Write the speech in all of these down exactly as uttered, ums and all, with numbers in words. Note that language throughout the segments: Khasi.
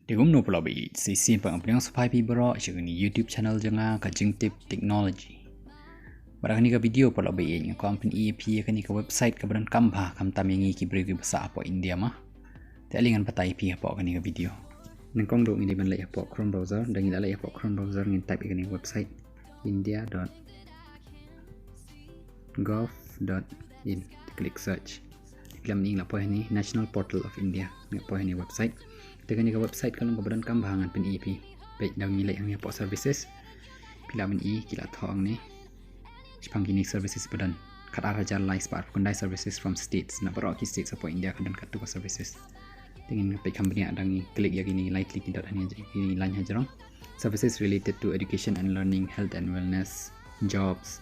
Te kumno paralok ba ïeit, sa shisien pat nga pdiang sngewbha ïa phi baroh sha kane ka YouTube channel jong nga, ka Jingtip Technology. Bad ha kane ka video paralok ba ïeit, nga kwah ban pyni ïa phi ïa kane ka website kaba donkam bha khamtam ïa ngi ki briew kiba sah hapoh India ma. Te ale ngan batai ïa phi hapoh kane ka video. Nyngkong ruh ngi dei ban leit hapoh Chrome browser, lada ngi la leit hapoh Chrome browser ngin type ïa kane ka website, india dot gov dot in. Click search. Te phi lah ban i, ngi la poi hangne National Portal of India. Ngi la poi hangne website. Te kane ka website ka long kaba donkam bha, ngan pyni ïa phi. Peit, lada ngi leit hangne hapoh services, phi lah ban i ki la thoh hangne shaphang kine services ba don. Khatar hajar lai spah arphew khyndai services from states. Na baroh ki states hapoh India ka don katto ka services. Te ngin peit kham bniah, lada ngi click ïa kine lai tylli ki dot hangne, kine lain hajrong. Services related to education and learning, health and wellness, jobs.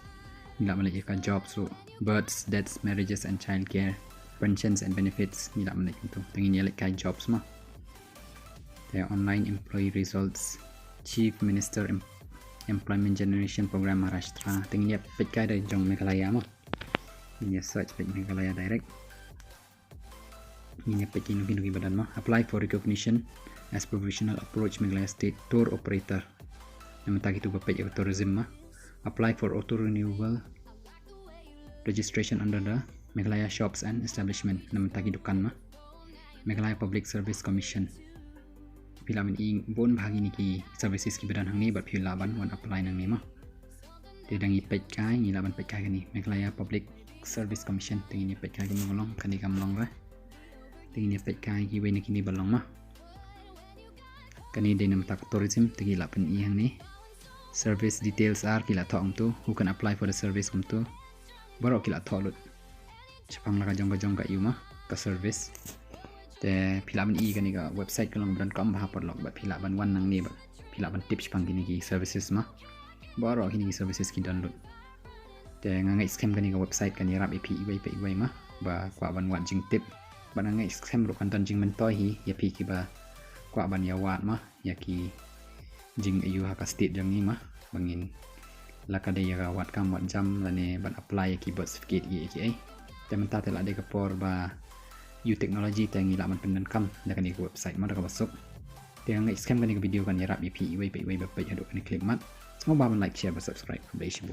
Ngi lah ban leit ïa ka jobs ruh, births, deaths, marriages and childcare, pensions and benefits. Ngi lah ban leit kumto. Te ngin ïa leit ka jobs ma. Te online employee results, Chief Minister Em-, Employment Generation Program Maharashtra. Te ngin ïa peit kai da jong Meghalaya ma. Ngin ïa search peit Meghalaya direct. Ngin ïa peit kino kino kiba don ma. Apply for recognition as professional approach Meghalaya State tour operator. Na bynta kito ba peit ïa ka tourism ma. Apply for auto renewal registration under the Meghalaya Shops and Establishment. Na bynta ki dukan ma. Meghalaya Public Service Commission. Phi lah ban i bun bha kine ki services kiba don hangne bad phi lah ban wan apply nangne ma. Te lada ngi peit kai, ngi lah ban peit kai kane Meghalaya Public Service Commission. Te ngin ïa peit kai kumno ka long, kane kam long re. Te ngin ïa peit kai kiwei na kine ba long ma. Kane dei na bynta ka tourism, te ki lah pyni hangne. Service details are, ki lah thoh kumto, who can apply for the service kumto. Baroh ki lah thoh lut shaphang la ka jong ka jong ka ïa ma ka service. Te phi lah ban i kane ka website ka long ba donkam bha paralok, bad phi lah ban wan nangne bad phi lah ban tip shaphang kine ki services ma. Baroh kine ki services ki don lut. Te nga ngeit skhem kane ka website kan ïarap ïa phi iwei pa iwei ma ba kwah ban wad jingtip. Bad nga ngeit skhem ruh kan don jingmyntoi hi ïa phi kiba kwah ban ïa wad ma ïa ki jingaiu ha ka state jong ngi ma, ba ngin la ka dei ïa ka wad kam wad jam lane ban apply ïa ki birth certificate ïa ki ei. Te mynta te la dei ka por ba ïa u technology te ngi lah ban pyndonkam da kane ka website ma da kaba suk. Te nga ngeit skhem kane ka video kan ïarap ïa phi iwei pa iwei ba peit haduh kane ka khyllipmat. Sngewbha ban like, share bad subscribe. Khublei shibun.